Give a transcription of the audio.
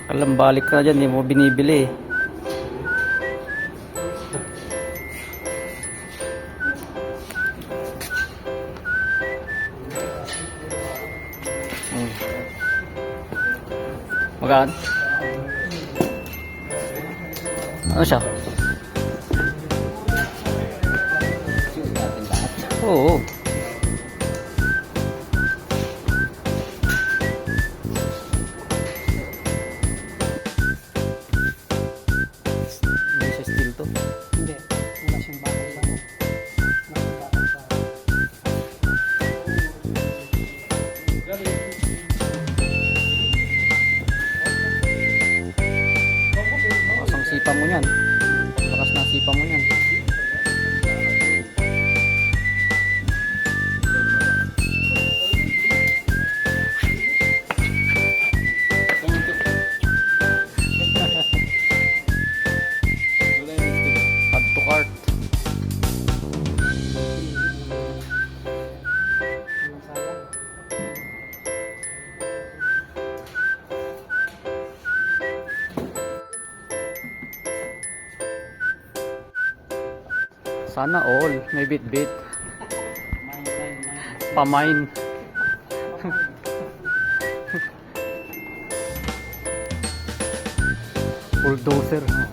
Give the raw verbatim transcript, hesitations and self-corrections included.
Alam, balik ka na dyan, di mo binibili. Hmm. Magaan? Ano siya? Oo. Hindi siya steel to. Hindi. Wala siyang bakal sa ano. Wala siyang bakal sa Lakas ang sipa mo niyan. Lakas na sipa mo niyan. Add to cart. Sana all may bitbit. Pamain. Bulldozer.